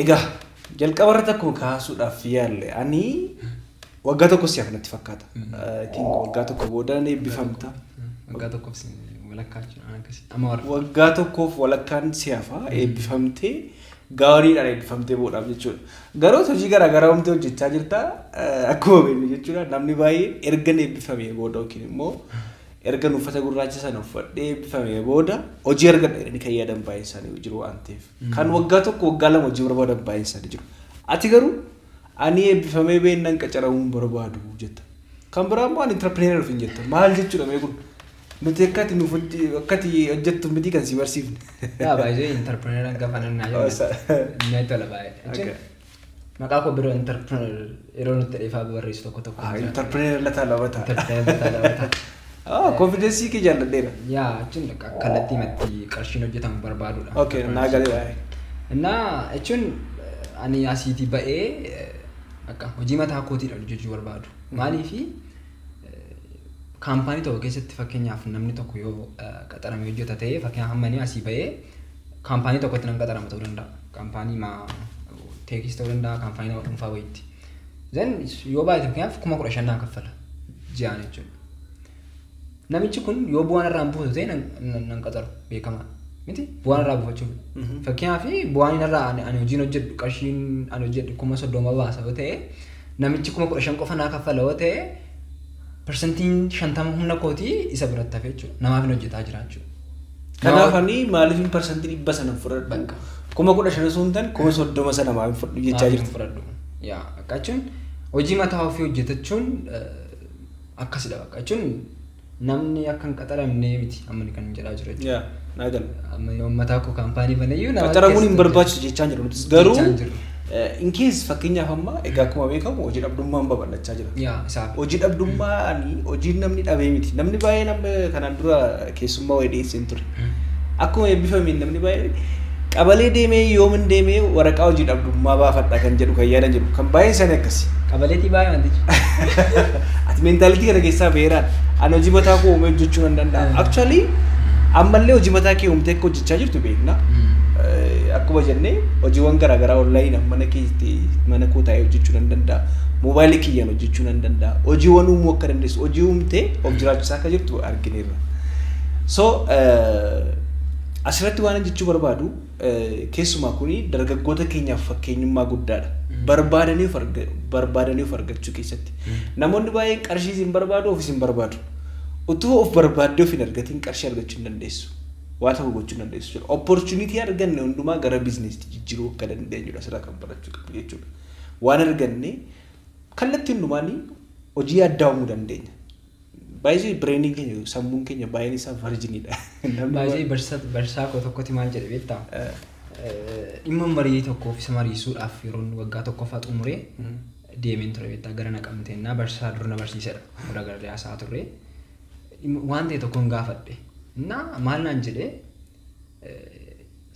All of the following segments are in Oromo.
Egaa jalqaba irratti akkuma kaasuudhaaf yaalle, ani waggaa tokko si'aaf natti fakkaata. I think waggaa tokko booda ni eebbifamta. Waggaa tokkoof walakkaa jechuudha akkasii. Amma warra. Waggaa tokkoof walakkaan si'afa, eebbifamtee gaariidhaan eebbifamtee boodhaaf jechuudha. Garuu hojii garaagaraa uumtee hojjechaa jirta akkuma beeknu jechuudha. Namni baay'een erga eebbifamee booda yookiin immoo erga uffata gurraacha sana uffadhee eebbifamee booda hojii argadha jedhanii kan yaadan baay'een isaanii jiru waan ta'eef. Kan waggaa tokko, waggaa 2 hojii barbaadan baay'een isaanii jiru. Ati garuu ani eebbifamee beennaan qacaramuu hin barbaadu jetta. Kan biraa immoo ani entrepreneur ofiin jetta. Maal jechuudha mee kun? Nuti akkati nuuf akkati hojjettu miti kan si barsiifne. Yaa, baay'ee entrepreneur gaafa nan naa jedhu natti tola baay'ee. Maqaa koo biroo entrepreneur yeroo nutti dheefaa barreessu tokko tokko. Entrepreneur Lataa Labataa. Entrepreneur Lataa Labataa. Confidence kee jaalladheera. Yaa, jechuun kallattii matti qarshiin hojjetamu barbaadudha. Okay, naa galee. Innaa jechuun ani asiitii ba'ee akka hojii mataa kootiidhaan hojjechuu barbaadu. Maaliifi, kaampaanii tokko keessatti fakkeenyaaf namni tokko yoo qaxaramee hojjeta ta'ee, fakkeenyaaf hamma inni asii ba'ee kaampaanii tokkotti nan qaxarama ta'uu danda'a. Kaampaanii maa teekis ta'uu danda'a, kaampaanii nama dhuunfaa wayiitti. Then yoo baay'ate fakkeenyaaf 15,000 naa kaffala ji'aan jechuudha. Namichi kun yoo bu'aan irraa hin buufatu ta'e nan qaxaru beekamaa. Miti, bu'aan irraa buufachuuf. Fakkeenyaaf bu'aan irraa ani hojiin hojjedhu, qarshiin ani hojjedhu 30,000 baasa yoo ta'e, namichi 15,000 qofa naa kaffala yoo ta'e, 50% humna kootii isa biratti hafe jechuudha. Namaaf hin hojjetaa jira jechuudha. Kanaaf ani maaliif 100% sana fudhadhu? 15,000 osoo hin taane 30,000 sana maaliif fudhadhu jechaa jirtu. Fudhadhu. Yaa, akka jechuun hojii mataa ofii hojjetachuun akkasidha bakka jechuun namni akka hin qaxaramne miti amma kan jedhaa jiru jechuudha. Yaa, naa gala. Amma yoo mataa koo kaampaanii banayyuu nama Qaxaramuun hin barbaachisu jechaa jiru nutis garuu jechaa hin jiru. In case fakkeenyaaf amma egaa akkuma beekamu hojii dhabdummaan babal'achaa jira. Yaa, isaaf. Hojii dhabdummaan hojiin namni dhabee miti. Namni baay'een amma kanaan dura keessummaa wayii dhiyeesseen ture. Akkuma eebbifameen namni baay'een qabalee deemee yoomin deemee waraqaa hojii dhabdummaa baafadha kan jedhu kan yaadan jiru. Kan baay'een isaanii akkasi. Qabaleetii baay'ee wantichi. Ati mentality kana keessaa beeraan ani hojii mataa koo uumee hojjechuu nan danda'a. Actually ammallee hojii mataa kee uumtee akka hojjechaa jirtu beekna. Akkuma jennee hojiiwwan garaagaraa online mana keetti mana koo taa'ee hojjechuu nan danda'a. Moobaayilii kiyyaan hojjechuu nan danda'a. Hojiiwwan uumuu akka dandeessu, hojii uumtee of jiraachisaa akka jirtu argineerra. So asirratti waan jechuu barbaadu, keessumaa kuni dargaggoota keenyaaf fakkeenyummaa guddaadha. Barbaadanii of argachuu keessatti. Namoonni baay'een qarshii hin barbaadu, ofis hin barbaadu. Utuu of barbaaddee of hin argatiin qarshii argachuu hin dandeessu. Waa tokko gochuu hin dandeessu jechuudha. Opportunity arganne hundumaa gara biizinesiitti jijjiiruu akka dandeenyudha asirraa kan barachuu qabnu jechuudha. Waan arganne kallattii hundumaanii hojii addaa uumuu dandeenya. Baay'ee brainiin keenya, sammuun keenya baay'een isaa virginiidha. Baay'ee barsiisaa koo tokkotti maal jedhe beektaa? Dhimma marii tokkoof isa mariisuudhaaf yeroo waggaa tokkoffaa xumuree deemeen ture beektaa, gara Naqamteennaa barsiisaa dur na barsiisedha. Warra gara haasaa turre. Waan ta'e tokkoon gaafadhe. Innaa maal naan jedhee,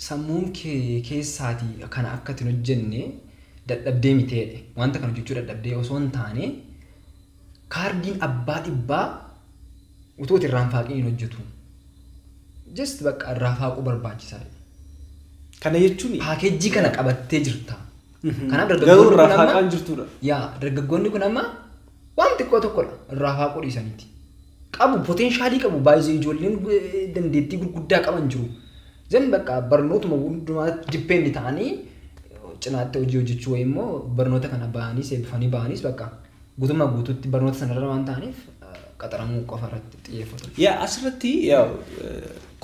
sammuun kee keessaatii kana akka itti hin hojjenne dadhabdee miti jedhe. Wanta kana hojjechuu dadhabdee osoo hin taane, kaardiin abbaa dhibbaa utuu ati irraan faaqiin hin hojjetu. Just bakka irraa faaquu barbaachisaa. Kana jechuun Paakeejii kana qabattee jirta. Kanaaf garuu dargaggoonni irraa kun amma faaqaan jirtudha. Yaa, dargaggoonni kun amma waan xiqqoo tokkodha irraa faaquu dhiisaniiti. Qabu, potential qabu baay'ee, ijoolleen dandeettii gurguddaa qaban jiru. Zan bakka barnootuma hundumaatti depend ta'anii cinaatti hojii hojjechuu wayii immoo barnoota kana bahaniis eebbifanii bahaniis bakka guutummaa guutuutti barnoota sanarra waan ta'aniif qaxaramuu qofa irratti xiyyeeffatu. Yaa, asirratti yaa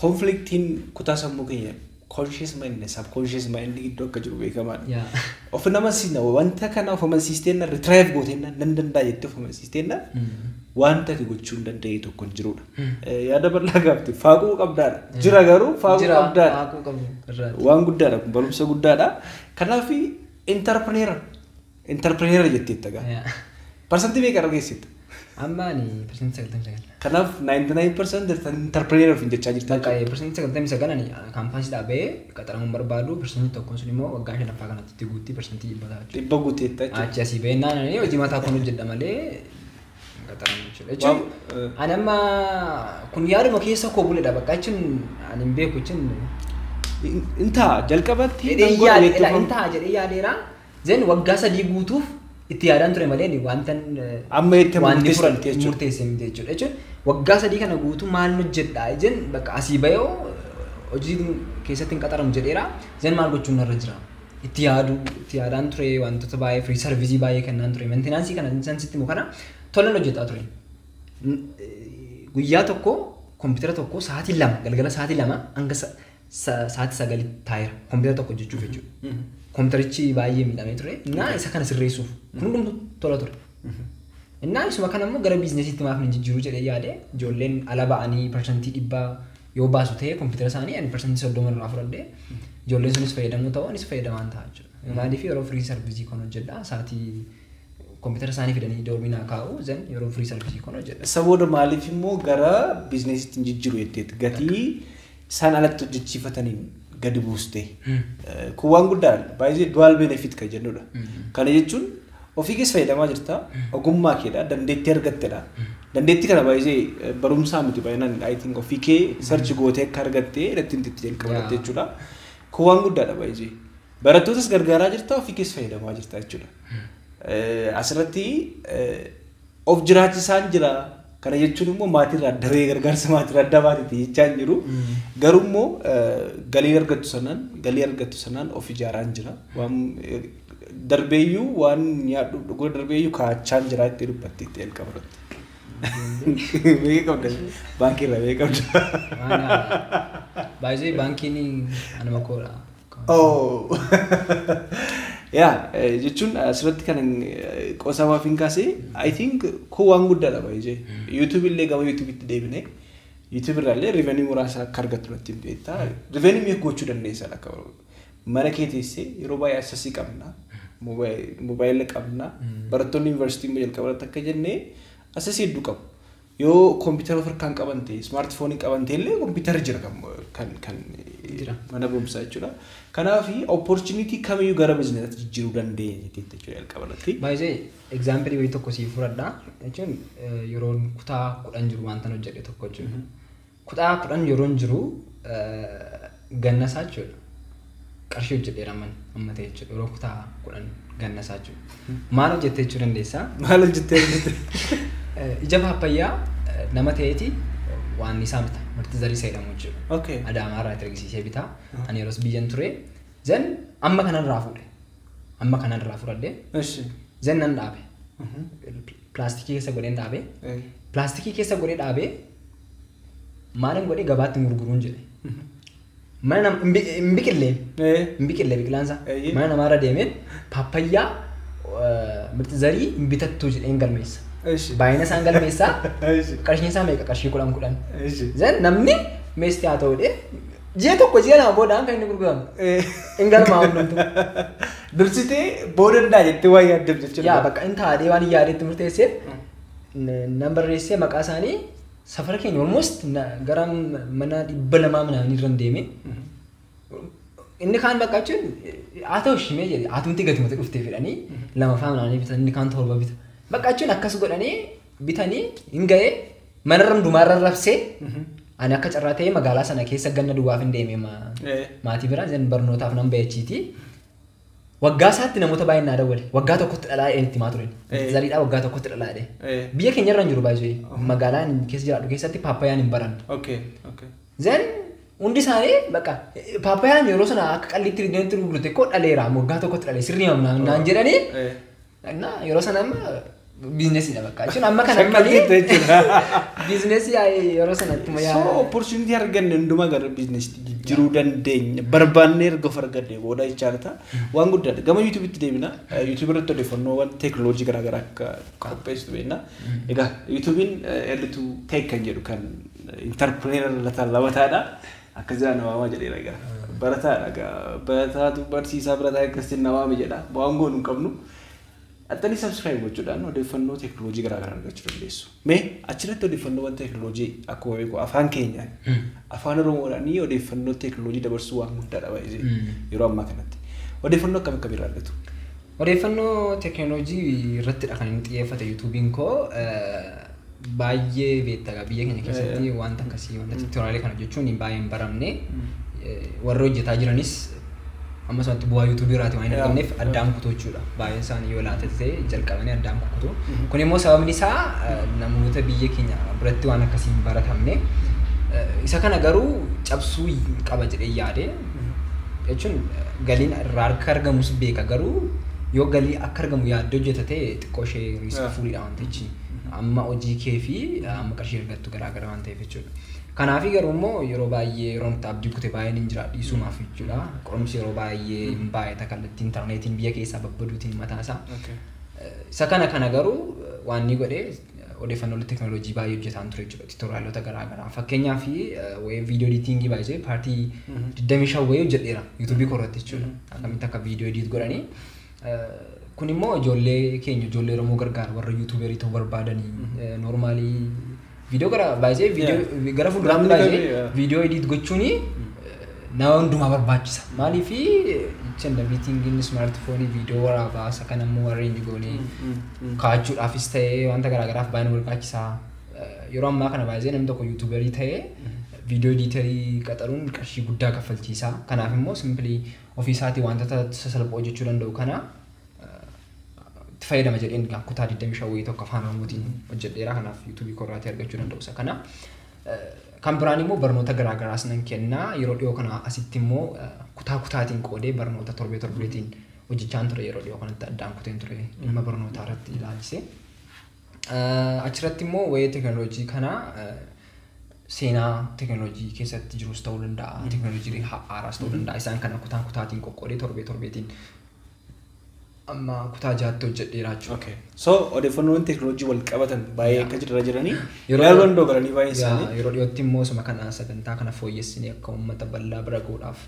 conflictiin kutaa sammuu keenya conscious mind, subconscious mind gidduu akka jiru beekamaadha. Of amansiisna, wanta kana of amansiisteenna, retrieve gooteenna, nan danda'a jettee of amansiisteenna, wanta ati gochuu hin danda'e tokko hin jirudha. Yaada bal'aa gaafte, faaquu qabdaadha. Jira garuu faaquu Jira, qabdaadha. Faaquu qabu irraati. Waan guddaadha kun, barumsa guddaadha. Kanaaf entrepreneur jetteetta gaa. Yaa. Parsantii meeqa irra geessetta? Amma ani 99%. Kanaaf 99% entrepreneur ofiin jechaa jirta. Bakka 99% ani kaampaanii dhaabee qaxaramuun barbaadu, 1% sun immoo waggaa shanaffaa kanatti itti guutti 100% ta'a jechuudha. 100 guuteetta jechuudha. Achi asii bahennaan ani hojii mataa koon hojjedha malee qaxaramu jechuudha. Jechuun ani amma kun yaaduma keessa koo buledha bakka jechuun ani hin beeku jechuun. Intaa jalqabatti Intaa jedhee yaadeera. Then waggaa 3 guutuuf itti yaadaan ture malee wanta amma itti murteesse miti jechuudha. Jechuun waggaa 3 kana guutuu maal hojjedhaa jen bakka asii bahee hojii keessatti hin qaxaramu jedheera. Then maal gochuun narra jira? Itti yaadaan ture wantoota baay'ee free service baay'ee kennaan ture. Maintenance kana sansitti immoo kana tolan hojjetaa ture. Guyyaa tokko kompiitara tokko sa'aatii 2 galgala sa'aatii 2 hanga sa'aatii 9 taa'eera kompiitara tokko hojjechuuf jechuudha. Kompiitarichi baay'ee miidhamee ture. Innaa isa kana sirreessuuf kun hundumtuu tola ture. Innaa isuma kana immoo gara biizinesiitti maaf hin jijjiiruu jedhee yaade ijoolleen ala ba'anii 100% yoo baasu ta'e kompiitara isaanii ani 30% irraa fudhadhee ijoolleen sunis fayyadamuu ta'u anis fayyadamaan ta'a jechuudha. Maaliif yeroo free service kan hojjedha sa'aatii kompiitara isaanii fidanii doormii naa kaa'u then yeroo free service kan hojjedha. Isa booda maaliif immoo gara biizinesiitti hin jijjiiru jetteetti gatii isaan alatti hojjechiifataniin gadi buuste. Kun waan guddaadha. Baay'ee dual benefit kan jennudha. Kana jechuun ofii keessa fayyadamaa jirta, ogummaa keedha, dandeettii argattedha. Dandeettii kana baay'ee barumsaa miti baay'inaan I think ofii kee search gootee akka argattee irratti itti jalqabatte jechuudha. Kun waan guddaadha baay'ee. Barattootas gargaaraa jirta, ofii keessa fayyadamaa jirta jechuudha. Asirratti of jiraachisaan jira. Kana jechuun immoo maatirraa adda bahee gargaarsa maatirraa adda baateeti jechaa hin jiru. Garuu immoo galii argattu sanaan of ijaaraan jira. Waan darbeeyyuu waan nyaadhu dhuguu darbeeyyuu kaachaan jira itti dubbatti itti jalqaba irratti. Meeqa qabda? Baankiirraa meeqa qabda? Baay'ee baankiin anuma koodha. Oh. Yaa jechuun asirratti kan qosamaaf hin kaase I think kun waan guddaadha baay'ee. YouTube illee gama YouTubetti deebine YouTube irraa illee revenue muraasa akka argattu natti hin beektaa. Revenue meeqa gochuu dandeessa akka mana kee teessee yeroo baay'ee asasii qabna. Moobaayila qabna. Barattoonni yuunivarsiitii immoo jalqaba irratti akka jennee asasii hedduu qabu. Yoo kompiitara of harkaan qaban ta'e ismaartifoonii qaban ta'e illee kompiitara jira kan mana barumsaa jechuudha. Kanaaf opportunity kamiyyuu gara biizinesiitti jijjiiruu dandeenya jettee jechuudha jalqaba irratti. Baay'ee example wayii tokko siif fudhadha. Jechuun yeroo kutaa 10 jiru wanta hojjedhe tokko jechuudha. Kutaa 10 yeroon jiru gannasaa jechuudha. Qarshii hojjedheera amma ta'e jechuudha. Yeroo kutaa 10 gannasaa jechuudha. Maal hojjettee jechuu dandeessaa? Maal hojjettee hojjette? Ija paappaayyaa nama ta'eeti waan isaa bita. Marti zarii isa jedhamu jechuudha. Adaamaa irraa ergisiisee bita. Ani yeroos biyyan ture. Then amma kanarraa fuudhe. Amma kanarraa fudhadhe. Then nan dhaabe. Pilaastikii keessa godheen dhaabe. Pilaastikii keessa godhee dhaabe maalin godhee gabaatti gurguruun jedhe. Mana nama hin biqillee. Hin biqillee biqilaan isaa. Mana namaarra deemeen paappaayyaa mirti zarii hin bitattu jedheen galmeessa. Baay'ina isaan galmeessaa. Qarshiin isaa meeqa? Qarshii 10. Then namni meeshaa haa ta'u jedhee ji'a tokko ji'a lama boodaan kan inni gurguramu. Hin galmaa'u hundumtuu. Dursitee booda danda'a jettee waan yaaddeef jechuudha. Yaa bakka inni taa'ee waan yaadetti murteesseef nan barreessee maqaa isaanii safara keenya almost gara mana 200 mana irra deeme. Inni kaan bakka jechuun haa ta'u shimee jedhe hatumti gati mata dhuftee fedhanii 2 faa manaanii bitan inni kaan 7 bita. Bakka jechuun akkas godhanii bitanii hin ga'ee manarra hundumaarra rabsee ani akka carraa ta'ee magaalaa sana keessa ganna duwwaaf hin deeme maatii bira barnootaaf nan bayachiiti. Waggaa isaatti namoota baay'een naa dawwale. Waggaa tokkotti dhalaa itti himaa turen. Zariidhaa waggaa tokkotti dhalaa jedhee. Biyya keenya irra hin jiru baay'ee. Magaalaan keessa jiraadhu keessatti paappaayaan hin baranne. Then hundi isaanii bakka paappaayaan yeroo sana akka qalliitti rideetti gurgurte koo dhaleera waggaa tokkotti dhalee sirrii naan jedhanii. Yeroo sana amma biizinesiidha bakka. Jechuun amma kana malee biizinesii yeroo sanatti yaa. So opportunity arganne hundumaa gara biizinesiitti jijjiiruu dandeenya. Barbaannee erga of arganne booda jechaadha. Waan guddaadha. Gama YouTubetti deemina. YouTube irratti odeeffannoowwan teekinooloojii garaagaraa akka qopheessitu beekna. Egaa YouTubein L2 Tech kan jedhu kan interprener lataan lamataadha. Akka jira nama waamaa jedheera egaa. Barataadha egaa. Barataatu barsiisaa barataa akkasitti nama waame jedha. Waan goonu hin qabnu. Attanii subscribe gochuudhaan odeeffannoo teekinooloojii garaagaraa argachuu dandeessu. Mee achirratti odeeffannoowwan teekinooloojii akkuma beeku afaan keenyaan afaan Oromoodhaan odeeffannoo teekinooloojii dabarsuu waan guddaadha baay'ee yeroo ammaa kanatti. Odeeffannoo akkam akkamii irraa argatu? Odeeffannoo teekinooloojii irrattidha kan inni xiyyeeffate YouTube'n koo baay'ee beektaa biyya keenya keessatti wanta akkasii wanta tutorialii kana hojjechuun baay'ee hin baramne. Warra hojjetaa jiranis amma sanatti bu'aa YouTube irraati waan hin argamneef addaan kutuu jechuudha. Baay'een isaanii yoo laata ta'e jalqabanii addaan kutu. Kun immoo sababni isaa namoota biyya keenya biratti waan akkasii hin baratamne. Isa kana garuu cabsuu qaba jedhee yaade jechuun galiin irraa akka argamus beeka, garuu yoo galii akka argamu yaaddee hojjeta ta'e xiqqoo ishee risk-fuliidha wantichi. Amma hojii kee fi amma qarshii argattu garaagara waan ta'eef jechuudha. Kanaafi garuu immoo yeroo baay'ee yeroo nuti abdii kute baay'een hin jira dhiisumaaf jechuudha. Qorumsi yeroo baay'ee hin baay'ata kallattii intarneetiin biyya keessaa babbaduutiin mataa isaa. Isa kana garuu waan inni godhe odeeffannoo teekinooloojii baay'ee hojjetaan ture jechuudha. Tutorialota garaagaraa. Fakkeenyaaf wayii video editingii baay'ee part 25 wayii hojjedheera YouTube korratti jechuudha. Akkamitti akka video edit godhanii. Kun immoo ijoollee keenya, ijoollee Oromoo gargaara, warra YouTuberii ta'uu barbaadanii normally video gara baay'ee video gara fuulduraatti baay'ee video edit gochuuni nama hundumaa barbaachisa. Maaliif jecha everything smartphone video waraabaa isa kana immoo arrange goonee kaa'achuudhaafis ta'ee wanta garaagaraaf baay'ee nu barbaachisa. Yeroo ammaa kana baay'ee namni tokko YouTuberii ta'ee video editorii qaxaruun qarshii guddaa kaffalchiisa. Kanaaf immoo simply ofii isaatii wantoota sasalphoo hojjechuu danda'u kana itti fayyadama jedheen kutaa 25 wayii tokko afaan Oromootiin hojjedheera. Kanaaf YouTube korraatii argachuu danda'u isa kana. Kan biraan immoo barnoota garaagaraas nan kenna. Yeroo dhiyoo kana asitti immoo kutaa kutaatiin qoodee barnoota torbee torbeetiin hojjechaan ture, yeroo dhiyoo kanatti addaan kuteen ture dhimma barnootaa irratti ilaalchisee. Achirratti immoo waa'ee teekinooloojii kanaa, seenaa teekinooloojii keessatti jirus ta'uu danda'a, teekinooloojii haaraas ta'uu danda'a. Isaan kana kutaa kutaatiin qoqqoodee torbee torbeetiin amma kutaa 6tti hojjedheera jechuudha. Okay. So odeeffannoon teekinooloojii wal qabatan baay'ee akka jirra jiranii ilaaluu danda'u galanii baay'een isaanii. Yeroo dhiyootti immoo isuma kana sagantaa kana fooyyessinee akka uummata bal'aa bira gahuudhaaf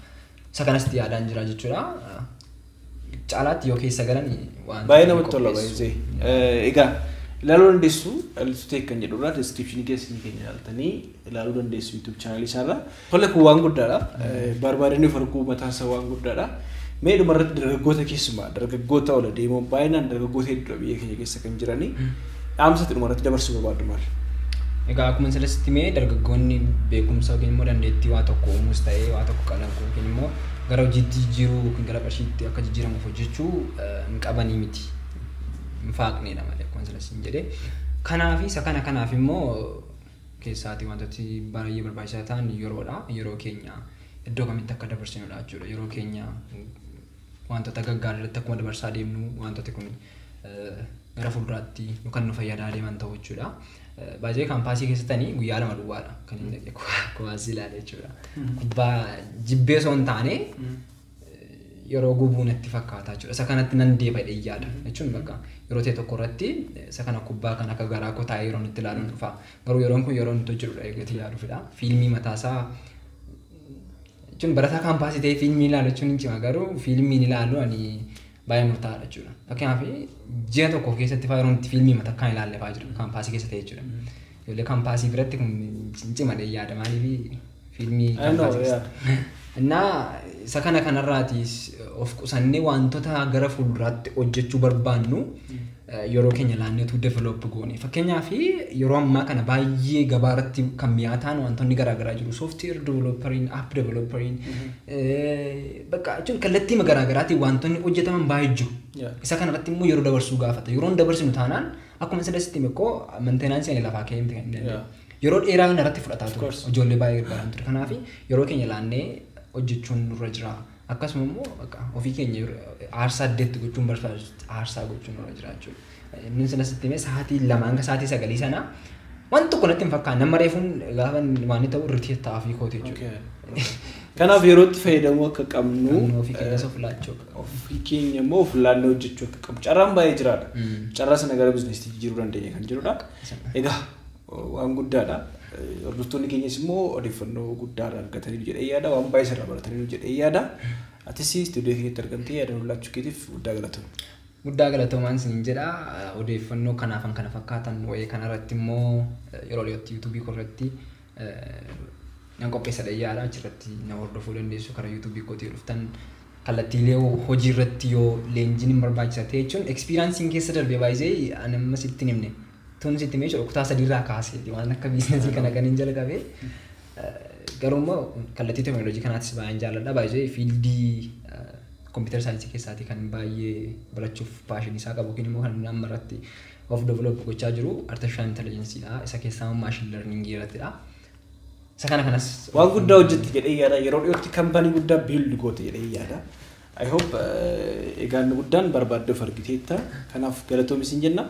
isa kanas yaadaan jira jechuudha. Caalaatti yoo keessa galan waan baay'ee namatti tola baay'ee. Egaa ilaaluu dandeessu Dhalituu Tech kan jedhurraa descriptionii keessa keenya ilaaltanii ilaaluu dandeessu YouTube channelii isaarra. Tolle, kun waan guddaadha. Barbaadanii of arguu mataan isaa waan guddaadha. Mee dhumarratti dargaggoota, keessumaa dargaggoota ola deemuun baay'inaan dargaggoota hedduudha biyya keenya keessa kan jiranii, dhaamsa dhumarratti dabarsuu barbaaddu maali? Egaa akkuma sirriitti mee dargaggoonni beekumsa yookiin immoo dandeettii waa tokko uumuus ta'ee waa tokko kalaquu yookiin immoo gara hojiitti jijjiiruu yookiin gara qarshiitti akka jijjiiramuuf hojjechuu hin qabanii miti. Hin faaqneedha malee akkuma sirriitti hin jedhee. Kanaaf isa kana kanaaf immoo keessaatii wantooti baay'ee barbaachisaa ta'an yeroodha. Yeroo keenya iddoo kamitti akka dabarsinudha jechuudha. Yeroo keenya wantoota gaggaarii irratti akkuma dabarsaa deemnu wantooti kun gara fuulduraatti kan nu fayyadaa deeman ta'u jechuudha. Baay'ee kaampaasii keessatti guyyaa 2 duwwaadha kan inni dhaqee kuwaasii ilaale jechuudha. Kubbaa jibbee osoo hin taane yeroo gubuu natti fakkaata jechuudha. Isa kanatti nan deebadhee yaada jechuun bakka yeroo ta'e tokko irratti isa kana kubbaa kan akka garaa koo taa'ee yeroo itti ilaaluun dhufa. Garuu yeroon kun yeroo nuti hojjedhudha eeggatee yaaduufidha. Fiilmii mataasaa jechuun barataa kaampaasii ta'ee fiilmii ilaalu jechuun hin cima, garuu fiilmiin ilaalu ani baay'ee murtaa'aadha jechuudha. Fakkeenyaaf ji'a tokko keessatti fa'aa yeroo itti fiilmii mataa kan ilaalle fa'aa jira kaampaasii keessa ta'e jechuudha. Ijoollee kaampaasii biratti kun hin cimadhe yaada, maaliif fiilmii kaampaasii keessa. Innaa isa kana kanarraatis of qusannee wantoota gara fuulduraatti hojjechuu barbaannu yeroo keenya laanneetu develop goone. Fakkeenyaaf yeroo ammaa kana baay'ee gabaa irratti kan mi'aa ta'an wantoonni garaagaraa jiru. Software developeriin, app developeriin, bakka jechuun kallattii garaagaraatiin wantoonni hojjetaman baay'ee jiru. Isa kanarratti immoo yeroo dabarsuu gaafata. Yeroo dabarsinu taanaan akkuma sirriitti hime maintenanceii ani lafaa ka'ee miti kan inni danda'u. Yeroo dheeraa kana irratti fudhataa ture. Ijoollee baay'ee gargaaran ture. Kanaaf yeroo keenya laannee hojjechuun nurra jira. Akkasuma immoo ofii keenya aarsaa addeetti gochuun barbaachisu aarsaa gochuun nurra jira jechuudha. Inni sana sitti himee sa'aatii 2 hanga sa'aatii 9 sana waan tokko natti hin fakkaanne, nama reefuun gaafa waan ta'u irratti taa'aa kooti jechuudha. Kanaaf yerootti fayyadamuu akka qabnu, ofii keenyas of laachuu akka qabnu. Ofii keenya immoo of laannee hojjechuu akka qabnu. Carraan baay'ee jiraadha. Carraa sana gara businessiitti jijjiiruu dandeenya kan jirudha. Egaa waan guddaadha. Hordoftoonni keenyas immoo odeeffannoo guddaa argatanii jedhee yaada. Waan baay'ee sirraa baratanii jedhee yaada. Atis istuudiyoo keenyatti argamtee yaada nu laachuu keetiif guddaa galatoomi. Guddaa galatoomaan isiniin jedha. Odeeffannoo kanaafan kana fakkaatan wayii kanarratti immoo yeroo dhiyootti YouTubeii irratti nan qopheessa yaada, achirratti na hordofuu dandeessu karaa YouTubeii kootii dhuftan. Kallattiilee hojii irratti yoo leenjiin hin barbaachisa ta'e jechuun experienceiin keessa darbee baay'ee ani amma sitti hin himne. Tun sitti himee jechuudha, kutaa sadiirraa kaasee waan akka businessii kana kan hin jalqabe. Garuu immoo kallattii teekinooloojii kanaatis baay'een jaalladha. Baay'ee field computer science keessaatii kan baay'ee barachuuf passion isaa qabu yookiin immoo kan amma irratti of develop gochaa jiru artificial intelligence dha. Isa keessaa machine learning irrattidha. Isa kana kanas Waan guddaa hojjette jedhee yaada. Yeroo dhiyootti company guddaa build goote jedhee yaada. I hope egaa inni guddaan barbaaddee of argiteetta. Kanaaf galatoomi siin jenna.